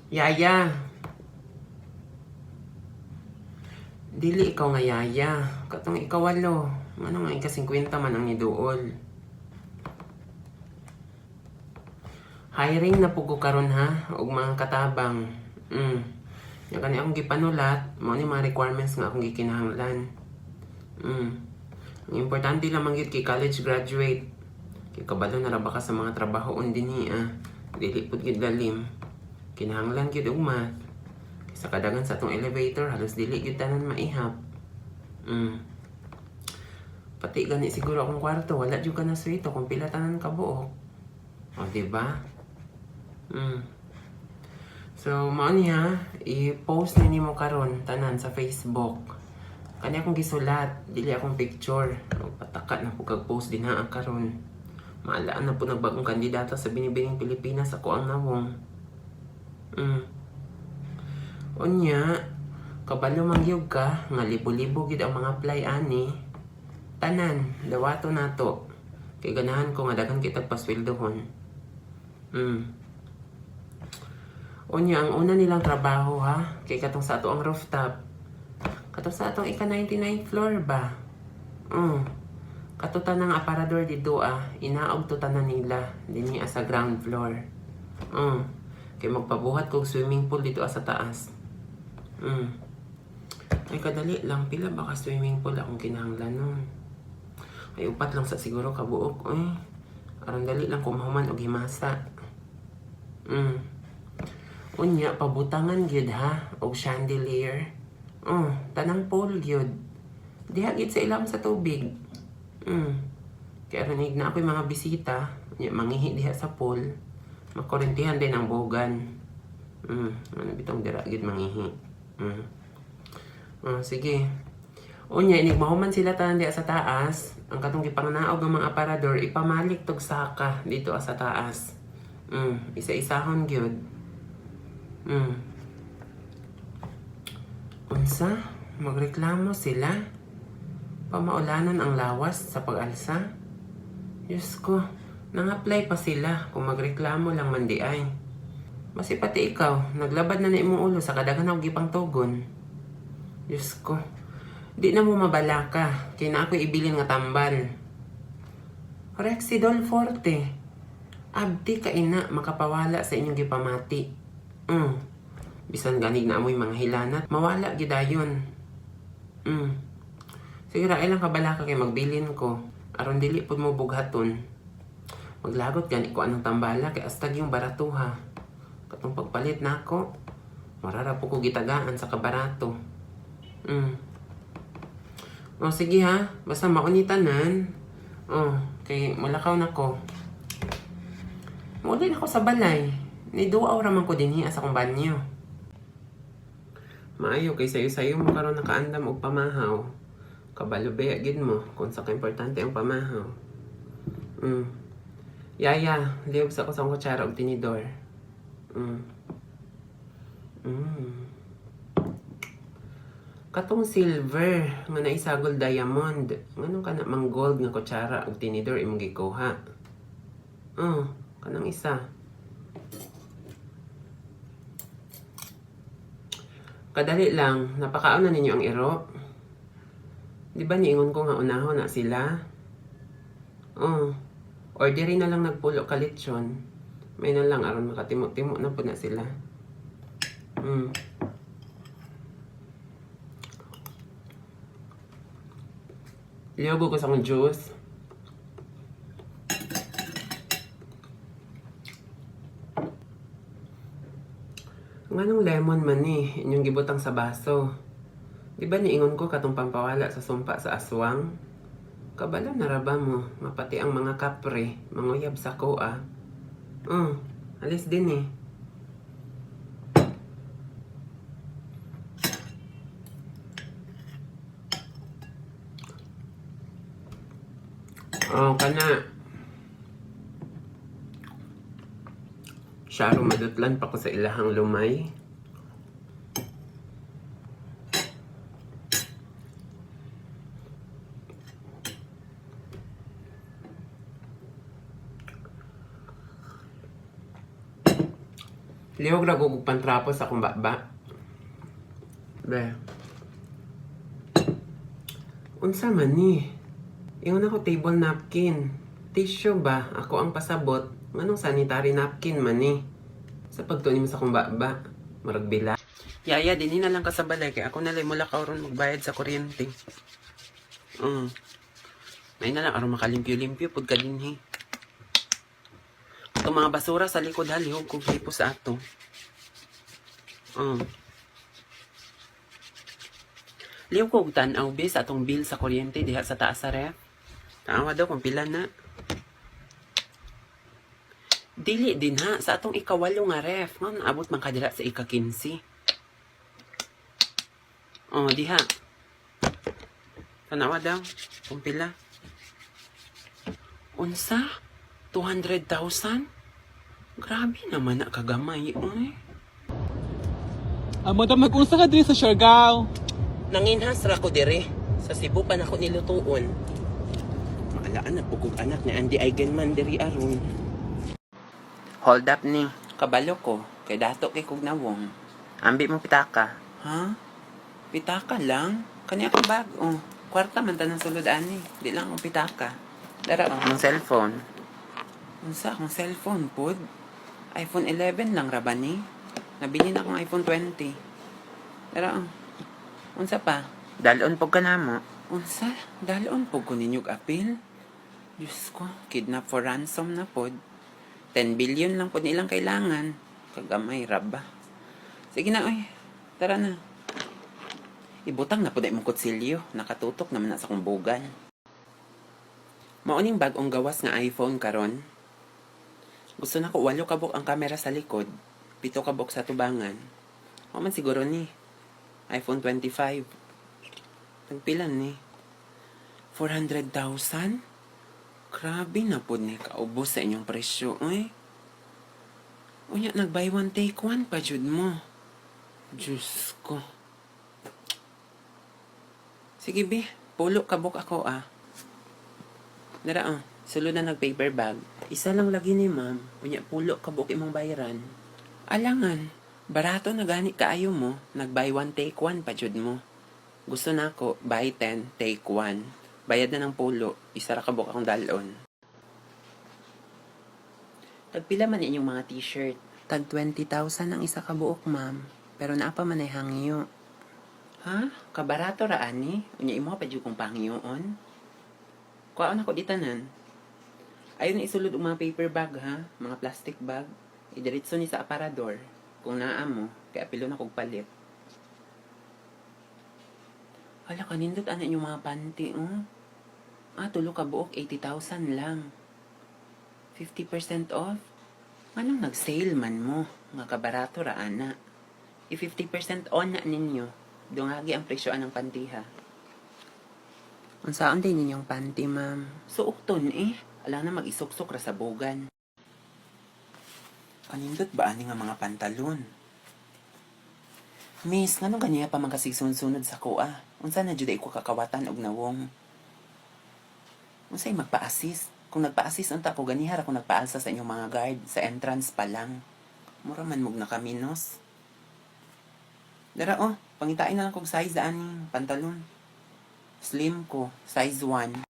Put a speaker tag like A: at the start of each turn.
A: Yaya. Dili ikaw nga yaya. Katong ikawalo. Ngano nga ika-50 man ang niduol. Hiring na pud ko karon ha og mga katabang. Nya kani akong gipanulat, mao ni mga requirements nga akong gikinahanglan. Ang importante lamang gyud kay college graduate. Kay kabalo na ra ba ka sa mga trabahoon dinhi ah. Dili pud gyud lalim. Kinahanglan gyud og math. Kay sa kadagan sa atong elevator halos dili gyud tanan maihap. Pati gani siguro akong kwarto, wala jud ka na swito kung pila tanan ka buok. O, di ba? So, mao ni ha, i-post ni nimo karon tanan sa Facebook. Kani akong gisulat, dili akong picture. Magpataka na pud kag post din ha karon. Maalaan na pud nagbagong kandidata sa Binibining Pilipinas ako ang nawong. Unya, kabalo man gyud ka nga libo-libo gyud ang mga apply ani. Tanan, dawato nato. Kay ganahan ko nga daghan kitag pasweldohon. Unya, ang una nilang trabaho ha, kay katong sa ato ang rooftop. Katong sa atong ika-99 floor ba? Kato tanang aparador dito ah, inaog to tanan nila dinhi sa ground floor. Kay magpabuhat kog swimming pool dito sa taas. Ay kadali lang, pila ba ka swimming pool akong kinahanglan nun? Ay upat lang sa siguro kabuok oy. Aron dali lang kumahuman og himasa. Unya pabutangan gyud ha og chandelier. Oh, tanang pole gyud. Diha gyud sa ilam sa tubig. Kaya rinig na ako'y mga bisita, unya mangihi diha sa pool. Makurintihan din ang bogan. Ano bitong dira gyud mangihi. Oh, sige. Unya inig mahuman sila tanan diha sa taas, ang katong gipangnaog ang mga aparador ipamalik tog saka dito sa taas. Isa-isahon gyud. Unsa? Magreklamo sila? Pamaulanan ang lawas sa pag-alsa? Diyos ko, nang-apply pa sila kung magreklamo lang man di ay. Basi pati ikaw, naglabad na na imong ulo sa kadaghan og gipangtugon. Diyos ko, di na mo mabala ka, kay na ako'y ibilin nga tambal. Rexidol Forte, abdi ka ina makapawala sa inyong gipamati. Bisan ganig na amoy mga hilanat, mawala gidayon. Sige ra ilang kabala ka kay magbilin ko. Aron dili pud mo bughaton. Maglagot gani ko anong tambala kay astag yung baratuha. Katong pagpalit nako, marara po ko gitagaan sa kabarato. O sige ha, basta maunitanan. O, kay mulakaw na ko. Muuli na ko sa balay. Niduaw raman ko dinhi sa akong banyo. Maayo kay sayo-sayo mo karon nakaandam og pamahaw. Kabalo ba gid mo kung sa ka-importante ang pamahaw. Yaya, lihok sa ko sa akong kutsara og tinidor. Katong silver nga naisagol diamond. Nganong kana mang gold nga kutsara og tinidor imong gikuha? Oh, kanang isa. Kadali lang, napakaon na ninyo ang iro. Di ba niingon ko nga unahon na sila? Oh, orderin na lang nagpulo ka lechon. May na lang aron makatimo-timo na po na sila. Liyogo ko sa akong juice. Nganong lemon man ni, inyong gibutang sa baso. Di ba niingon ko katong pampawala sa sumpa sa aswang? Kabalo na ra ba mo, mapati ang mga kapre, manguyab sa ko ah. Oh, alis din eh. Oh, kana. Siya madutlan pa ko sa ilahang lumay. Lihok ra ko pantrapo sa akong baba. Be. Unsa man ni? Ingon ako table napkin. Tissue ba? Ako ang pasabot. Nganong sanitary napkin man ni? Sa pagtuon mo sa akong baba, murag bila. Yaya, dinhi na lang ka sa balay kay ako na lang mula ka ron magbayad sa kuryente. May na lang aron makalimpyo-limpyo pud ka dinhi. Itong mga basura sa likod ha, lihog kog hipos sa ato. Lihog kog tan-aw be sa atong bill sa kuryente diha sa taas sa ref. Tanawa daw kung pila na. Dili din ha, sa atong ikawalo nga ref. Nga naabot man kadira sa ika-15. Oh, diha. Tanawa daw kung pila. Unsa? 200,000? Grabe naman na kagamay, oy.
B: Amo ta mag-unsa ka diri sa Siargao.
A: Nanginhas ra ko dire. Sa Cebu pa nako nilutuon. Maalaan na pugog anak ni Andy Eigenman diri aron. Hold up ni. Kabalo ko. Kay dato kay kog nawong. Ambi mo pitaka. Ha? Pitaka lang? Kani ako bag. Oh. Kwarta man tanang sulod ani. Di lang akong pitaka. Dara oh, mong cellphone. Unsa akong cellphone pod? iPhone 11 lang ra ba ni? Nabili na akong iPhone 20. Dara oh. Unsa pa? Dalon pog ka namo. Unsa? Dalon pog ko ninyo og apil? Diyos ko, kidnap for ransom na pod. 10 billion lang pod nilang kailangan. Kagamay ra ba? Sige na, oy. Tara na. Ibutang na pod ay mong kutsilyo. Nakatutok naman na sa kong bugan. Mauning bag-ong gawas nga iPhone karon. Gusto na ko walo kabuk ang kamera sa likod, 7 kabuk sa tubangan. O man siguro ni iPhone 25. Tagpilan ni? 400,000? Grabe na pod ni kaubos sa inyong presyo, oy. Unya, nag buy one take one pa jud mo. Diyos ko. Sige, be. Pulo kabuk ako, ah. Dara, ah. Sulod na nag paper bag. Isa lang lagi ni ma'am. Unya, pulo kabuk imong bayaran. Alangan, barato na gani kaayo mo. Nag buy one take one pa jud mo. Gusto na ako, buy 10, take 1. Bayad na ng pulo, isa ra kabuk akong dalon. Tagpila man inyong mga t-shirt? Tag 20,000 ang isa ka buok, ma'am. Pero naa pa man ay hangyo. Ha? Kabarato ra ani? Unya imo pa jud kong pangyoon. Kuhaon ako di tanan. Ayon na isulod og mga paper bag ha, mga plastic bag. Idiretso ni sa aparador. Kung naa mo, kay apilo na kog palit. Hala, kanindot ana inyong mga panty, oh. Ah, tulo ka buok, 80,000 lang. 50% off? Anong nag-sale man mo? Nga kabarato ra, ana. I-50% on na ninyo. Dungagi ang presyo anang panty, ha. Unsaon din ninyong panty, ma'am? Suokton, eh. Ala na mag-isuksok ra sa bugan. Kanindot ba ani nga mga pantalon? Miss, nganong ganiya pa man kasig sunod sa kuha? Unsa na jud ay ko kakawatan og nawong? Unsay magpa-assist? Kung nagpa-assist unta ko ganiha ra ko nagpaalsa sa inyong mga guard sa entrance pa lang. Mura man mog nakaminos. Dara oh, pangitain na lang kog size aning pantalon. Slim ko, size 1.